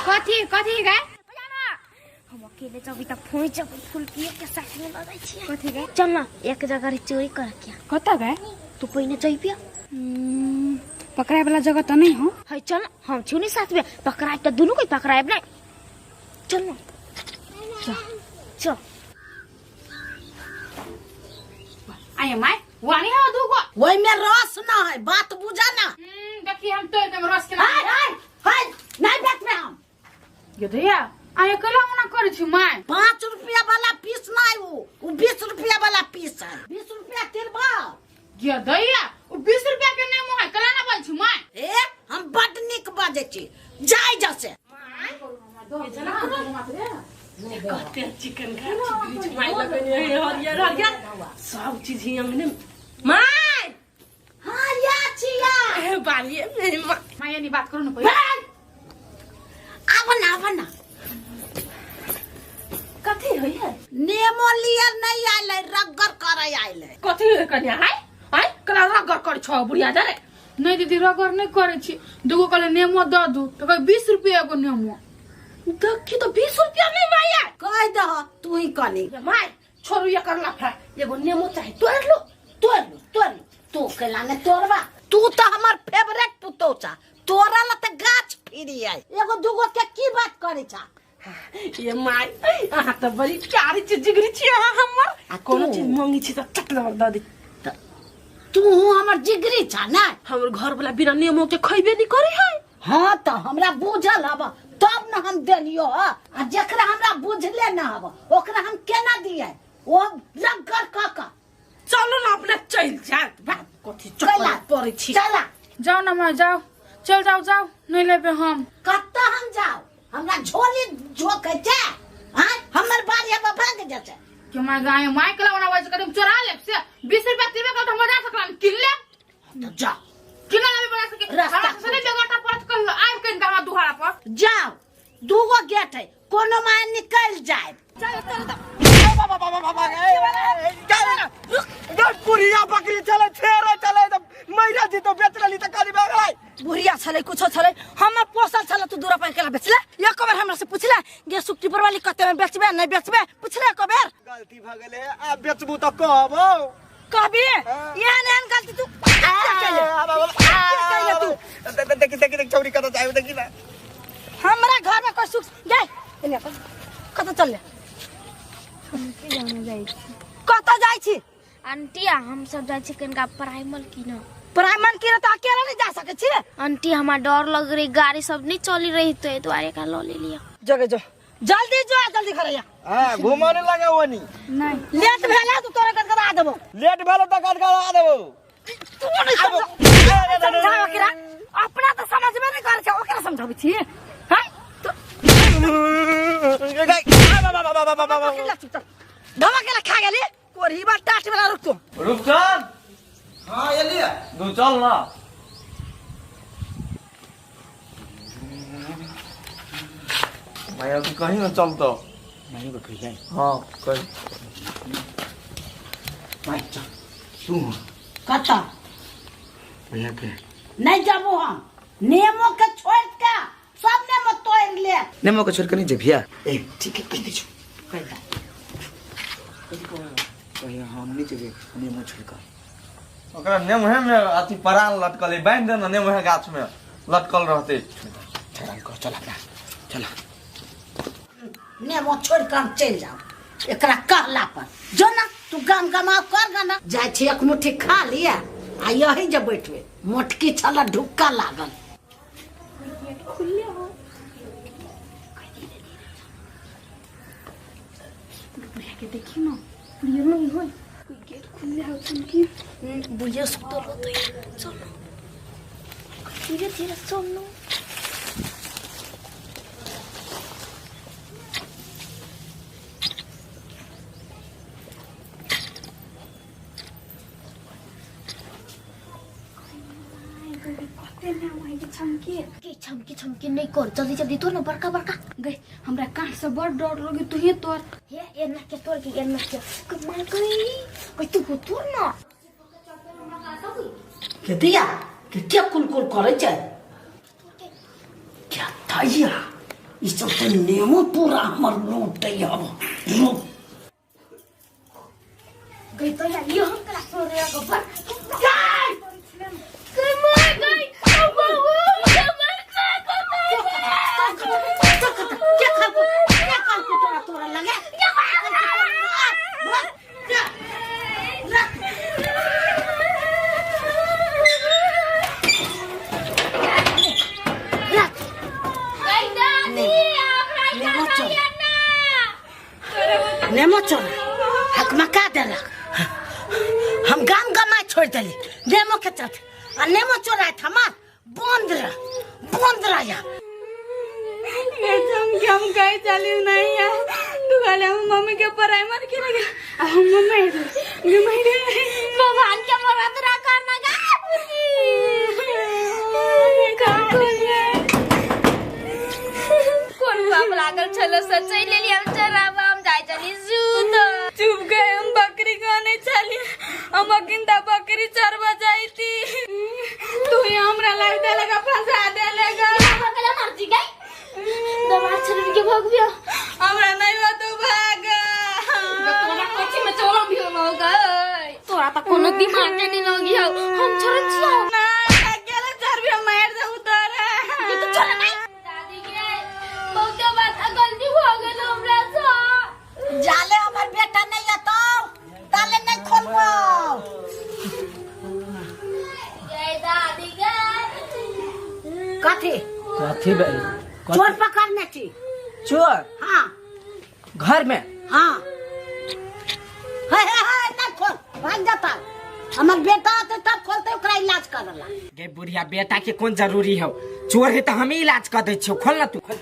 कथी कथी गए हम अकेले जब तक फोन जब फूल पिए के साथ में लड़ाई छी। कथी गए? चल ना एक जगह चोरी कर के। कत गए? तू पहिने जइबिया। पकड़ाए वाला जगह त नहीं हो। है चल हम छु नि साथ में पकड़ाए त दुनु कोई पकड़ाएब नहीं। चल ना चल चल। आये my वानी हो दुगो ओइ में रस ना है बात बुझा ना। देखी हम तो एकदम रस के हाय हाय हाय नहीं बैठ में हम। ये दैया आये कला ओना करै छी my. 5 रुपया वाला पीस ना है वो 20 रुपया वाला पीस है। 20 रुपया तिरबा। ये दैया वो 20 रुपया के नेमो है कला ना बोल छी my. ए हम बड निक बाजै छी जाय जसे। कहते हैं चिकन का माई लगनी है हरियर हरियर सब चीज ही हमने my. हां या छिया ए बालिए my नहीं बात करो ना पहिले। आव ना आव ना कथी होई है? नेमो लियर नहीं आइले रगड़ करे आइले। कथी होई कन्या? हाय हाय कला रगड़ कर छ बुढ़िया जा रे। नहीं दीदी रगड़ नहीं करे छी। दुगो कहले नेमो the दू त कह 20 रुपया एगो नेमो। देखी तो 20 रुपया नहीं माया। कह दह तू ही कनी my छोड़ू ये कर लफड़ा एगो नेमो चाही तोड़ लो तोड़ लो तोड़ लो। तू केला ने तोड़बा? तू तो हमर फेवरेट पुतौ छा तोरा ला त गाछ फिरी आई। एगो दुगो के की बात करे छा? ये my अहाँ त बड़ी प्यारी छी जिगरी छी अहाँ हमर। आ कोनो चीज मांगी छी त चट the they. तू हमर जिगरी छा ना? हमर घर वाला बिना नेमो के खइबे नहीं करे है। हां त हमरा बुझल हब तब न हम देलियो। आ जकरा हमरा बुझले ना हब ओकरा हम केना दिए? ओ रगड़ क क चलो ना अपने चल जा बात कथी चला पड़े छी। चला जाओ ना मां जाओ चल जाओ जाओ नहीं लेबे हम। कत हम जाओ? हमरा झोली झोके छै। हां हमर बारी अब भाग जाছে। क्यों my guy my कला बनावे छै कदम चोरा लेब से 20 रुपया तिरबे कल हम जा सकला किन लेब त जा किन लेबे बना सके। हमरा से नहीं बेगटा परत कहियो आब केन हमरा दुहारा पर जाओ। दूगो गेट है कोनो my निकल जाए। चल चल त बाबा बाबा बाबा ए बुढ़िया बकरी चले छेरे चले त मैरा जी तो बेच लेली त करी बगलै। बुढ़िया छले कुछो छले हमर पोसल छले तू दूरा पर केला बेचले? एक बेर हमरा से पुछले गे सुक्ति पर वाली कते में बेचबे नहीं बेचबे? पुछले एक बेर? गलती भ गेले आ बेचबू त कहबो कहबी एहन एहन गलती तू कैले तू देखी देखी देख चौरी कत जाय देखी ना हमरा घर में कोई सुख जाय एने कत चल ले। हम के जाने जाय छी? कत जाय छी? आंटी हम सब जाय छी कनका प्राइमल की ना। प्राइमल की त अकेला नहीं जा सके छी। आंटी हमरा डर लग रही गाड़ी सब नहीं चली रही तो ए दुआरे का ल ले लिया। जगे जो जल्दी जो जल्दी घर आ। हां घुमाने लगा वनी नहीं लेट भेला तो तोरा गदगदा देबो। लेट भेला त गदगदा देबो। तू नहीं समझा ओकरा अपना त समझ में नहीं करे छै ओकरा समझाबै छी। हां तो धमा के खा गेली कोरी बा टाट वाला रुक तू रुक चल। हां एलिया तू चल ना। माया की कहीं ना चल तो माया को कहीं। हां कहीं माया चल तू कता भैया के नहीं जाबो हम नेमो के छोड़ के सब नेमो तोड़ ले। नेमो के छोड़ के नहीं जेबिया? ए ठीक है कह दे कह दे कहिया हम नहीं जेबे नेमो छोड़ के। ओकरा नेमो है में अथी परान लटकल है बांध दे ना नेमो है गाछ में लटकल रहते। चल कर चल अपना चल नेमो छोड़ के हम चल जाओ एकरा कहला पर जो ना तू गाम गमाव कर गाना जाय छी एक मुट्ठी खा लिया आ यही जे बैठबे मोटकी छला ढुक्का लागल। गेट खुले हो बुढ़िया के देखी ना बुढ़िया नहीं होई कोई गेट खुले हो की बुढ़िया सुतल होतै। चलो धीरे धीरे चलो। छमकी छमकी छमकी नहीं कर जल्दी जल्दी तोड़ ना बड़का बड़का। गई हमरा कांट से बड़ डर लगे तू ही तोड़। हे एना के तोड़ के एना के कमाल गई कई तू को तोड़ ना के दिया के के कुल कुल करे छै क्या तैया ई सब तो नेमो पूरा हमर लूटै हब रुक गई तो यार ये हम कला सो रे गोबर गई गई गई बाबू के खाको तोरा तोरा लगे नेमो चोरा हकमका देलक। हम गाम गमा छोड़ देली नेमो के चलते आ नेमो चोरा हमार बंद रह या हम गए चली नहीं है दुकान हम मम्मी के ऊपर आई मर के लगे हम मम्मी मम्मी भगवान के मरद रा करना गा का कोन बाप लागल छलो सचै लेली हम चराबा हम जाय चली सूत चुप गए। हम बकरी खाने चली हम अकिंदा बकरी चरवा जाई थी तू ही हमरा लाग देलगा फंसा देलगा भगला मरजी गई दवा छलन के भग बिया हमरा नहीं हो तू भाग तोरा कथि में चोरा भी हो गई तोरा त कोनो दिमाग के नहीं लगी हो हम छोड़ छियो ना अकेले चरबी मार दे उतार ये तो छोड़ नहीं दादी के बहुत बात गलती हो गेल हमरा से जाले हमर बेटा नहीं आता ताले नहीं खोलबो जय दादी के कथी कथी बे चोर पकड़ने छी चोर? हाँ घर में? हाँ हे हे हे नहीं खोल भाग जाता हमर बेटा आते तब खोलते ओकरा इलाज करला। गे बुढ़िया बेटा के कौन जरूरी हो चोर है तो हम ही इलाज कर दै छियो खोल ना तू खोल।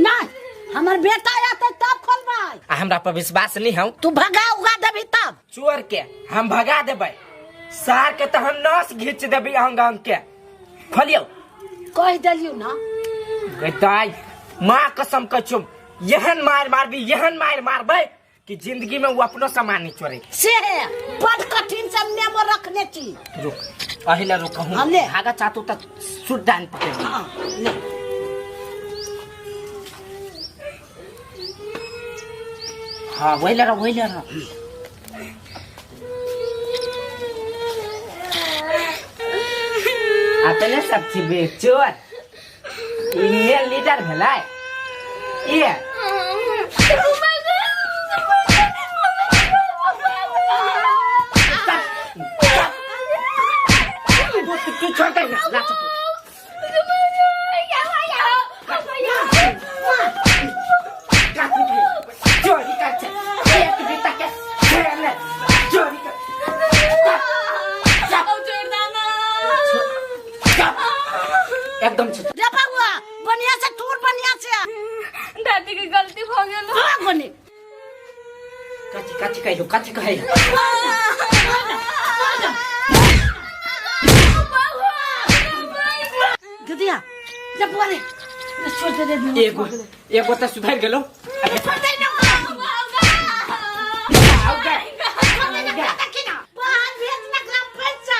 नहीं हमर बेटा आते तब खोलबै। आ हमरा पर विश्वास नहीं हौ तू भगा उगा देबी तब चोर के हम भगा देबै सार के तो हम नस घींच देबै अंग अंग के खोलियो कह देलियो ना गे दाई माँ कसम कहै छियौ एहन मार मारबी एहन मार मारबै कि जिंदगी में वो अपनो सामान नहीं चोरे से है बड़ कठिन से नेमो रखने छी। रुक अहिला रुक कहूं हाँ, ले। भागा चाहतो त सुट डान पकड़ ली। हाँ ले हाँ वही लड़ा वही लड़ा। अपने सब छी चोर मेन लीडर भेलै ये तू छोड़ दे ना लात चोरी कर एक बेटा के चोरी कर एकदम रे बाबुआ बढ़िया से टूर बढ़िया से दादी के गलती हो गेल। हां बने कथी कथी कहियो कथी कहियो दीदिया जब बोले छोड़ दे दे एगो एगो त सुधर गेलो। छोड़ दे ना आओ गे बाहर भेज लगला पैसा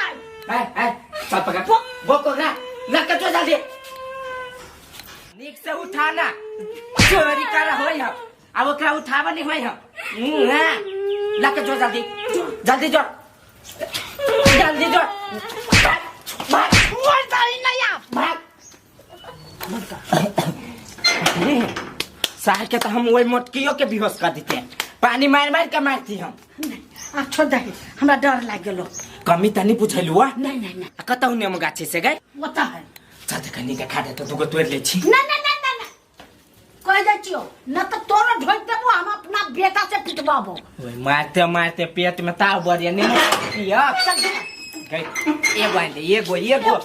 ए ए चल पकड़ वो को ना लड़का जो जल्दी निक से उठाना चोरी कर होई हम अब ओकरा उठावा नहीं होई हम हां लड़का जो जल्दी जल्दी जो जल्दी जो भाग छोड़ दे नहीं आप भाग साहब के तो हम वही मोटकियों के बेहोश कर देते हैं पानी मार मार के मारती हम। आ छोड़ दे हमरा डर लाग गेलो। कमी तनी पूछलुआ नहीं नहीं नहीं कतौ नेम गाछी से गए ओता है चल कनी के खा दे तो दुगो तोड़ ले छी। ना ना ना ना ना कह दे छियो न त तोरो ढोक देबो हम अपना बेटा से पिटबाबो। ओए मारते मारते पेट में ताव बढ़िया ने पिया चल गए एगो आइन दे एगो एगो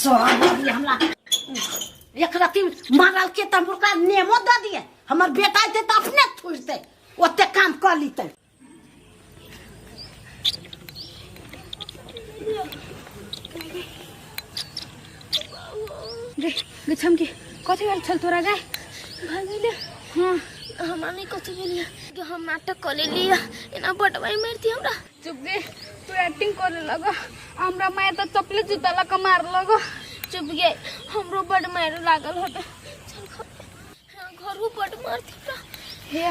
सोरा बोली हमरा एक राती मारल के त मुर्गा नेमो the दिए हमर बेटा दे त अपने थुजते ओते काम कर लीते। गे गे छमकी कथी भेल छल तोरा गे भाग गेलै। हां हमरा नहीं कथी भेल कि हम नाटक क लेली एना बटवाई मारती हमरा। चुप गे तू एक्टिंग करे लग हमरा माय त चपले जूता लक मार लग। चुप चुप गे हमरो बड मार लागल होते। चल घर, हाँ, घरो बड मारती। हे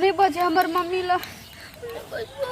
नहीं बजे हमर मम्मी ला। नहीं बजबो।